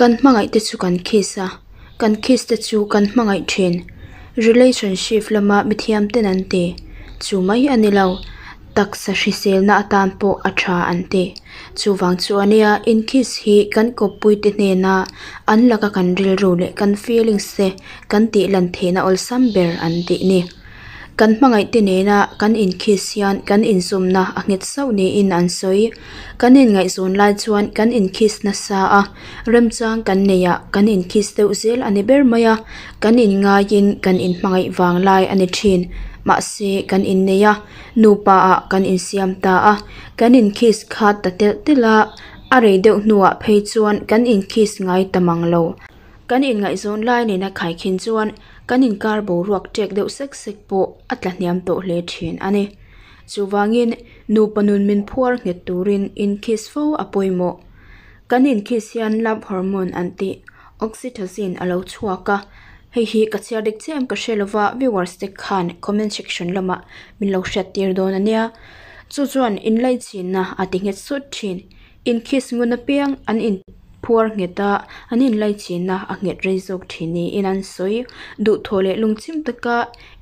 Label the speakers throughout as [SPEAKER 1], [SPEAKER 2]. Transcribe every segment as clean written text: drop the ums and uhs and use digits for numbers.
[SPEAKER 1] Kan hmangaih te chu kan kiss a, kan kiss te chu kan hmangaih thin. Relationship lama mithiam ten an ti. Chu mai a ni lo, taksa hriselna atan pawh a tha an ti. Chuvang chu a nia, in kiss hi kan kawppui te hnena an laka kan rilru leh kan feelings te kan tih lan theihna awlsam ber an tih ni. Kan hmangaih te nena kan in kiss hian kan inzawmna a nghet sauh niin an sawi. Kan inngaihzawn lai chuan kan in kiss nasa a, remchang kan nei ah kan in kiss deuh zel a ni ber mai a, kan inngaiin kan inhmangaih vang lai a ni thin. Mahse kan innei a, nupa ah kan insiam ta a, kan in kiss kha ta telh telh a, a rei deuh hnuah phei chuan kan in kiss ngai ta mang lo. Kan inngaihzawn lai nena khaikhin chuan kan inkar boruak ṭek deuh sek sek pawh a tla hniam tawh hle ṭhin a ni. Chuvangin, nupa nun min phuar nghet turin inkiss fo a pawimawh. Kan inkiss hian love hormone an tih, oxytocin a lo chhuak a. Hei hi ka chhiar dik chiah em ka hre lova, viewers te khan comment section lamah min lo hriattir dawn a nia. Chu chuan inlaichinna a ti nghet sawt ṭhin. Inkiss ngun apiang an in phuar nghet a, an inlaichinna a nghet rei zawk thin niin an sawi. Duhthawh leh lungchim taka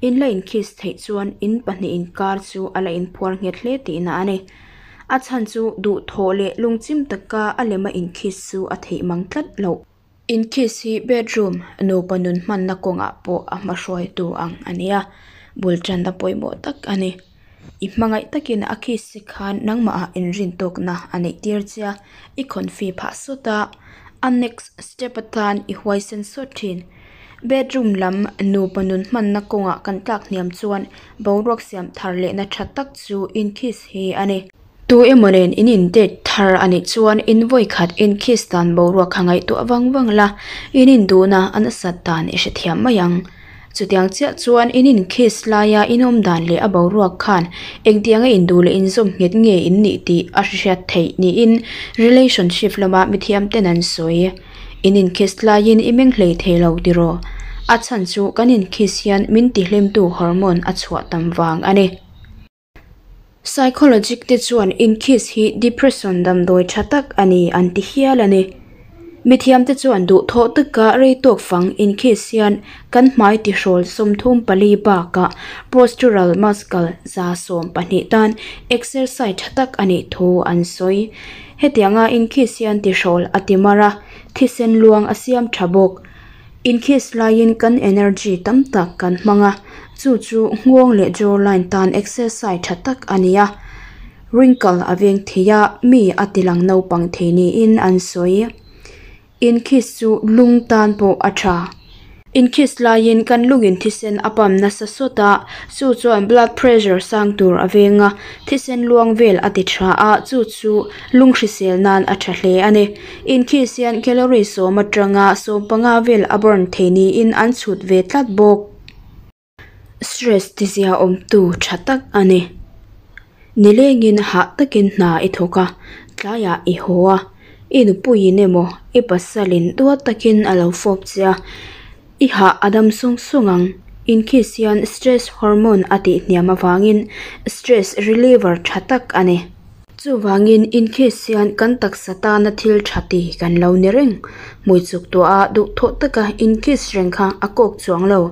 [SPEAKER 1] in la inkiss theih chuan in pahnih inkar chu a la inphuar nghet hle tihna a ni. A chhan chu duhthawh leh lungchim taka a lema inkiss chu a theih mang tlat loh. Inkiss hi bedroom nupa nun hmanna kawngah pawh a hmahruaitu ang a nia, bul tanna pawimawh tak a ni. I hmangaih takin a kiss che khan nangmahah inrintawkna a neih tir che a, i khawnfi phah sawt a, a next step atan i huaisen sawt thin. Bedroom lam nupa nun hmanna kawngah kan tlak hniam chuan boruak siam thar lehna tha tak chu inkiss hi a ni. Tu emaw nen in in date thar a nih chuan in vawi khat in kiss dan boruak kha ngaihtuah vang vang la, in induhna a nasat dan i hrethiam mai ang. Chutiang chiah chuan in in kiss laia in awm dan leh a boruak khan engtianga induh leh inzawm nghet nge in nih tih a hriat theih niin relationship lama mithiam ten an sawi. In in kiss laiin i meng hlei thei lo tiraw? A chhan chu kan in kiss hian min tihlimtu hormone a chhuah tam vang a ni. Psychologic te chuan inkiss hi depression damdawi tha tak a ni an ti hial a ni. Mithiam te chuan duhthawh taka rei tawk fang inkiss hian kan hmai tihrawl 34 bakah postural muscle 12% tan exercise tha tak a nih thu an sawi. Hetianga inkiss hian tihrawl a ti mar a, thisen luang a siam tha bawk. Inkiss laiin kan energy tam tak kan hmang a, chu chu nghawng leh jawline tan exercise tha tak a ni a. Wrinkle a veng thei a, mi a tilang naupang thei niin an sawi. Inkiss chu lung tan pawh a tha. Inkiss laiin kan lungin thisen a pump nasa sawt a, chu chuan blood pressure sang tur a veng a, thisen luang vel a ti tha a, chu chu lung hrisel nan a tha hle a ni. Inkiss hian calorie 10 atanga 15 vel a burn thei niin an chhut ve tlat bawk. Stress tizia awmtu tha tak a ni. Nilengin hah takin hna i thawk a, tlaiah i haw a, i nupuiin emaw i pasalin duat takin a lo fawp che a, i hah a dam sawng sawng ang. Inkiss hian stress hormone a tihhniam avangin stress reliever tha tak a ni. Chuvangin inkiss hian kan taksa tana thil tha ti kan lo ni reng. Hmui chuk tuah a duhthawh taka inkiss reng kha a kawk chuang lo.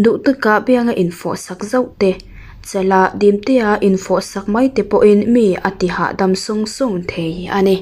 [SPEAKER 1] Duh taka bianga infawh sak zauh te, chala dimtea infawh sak mai te pawhin mi a ti hahdam sawng sawng thei a ni.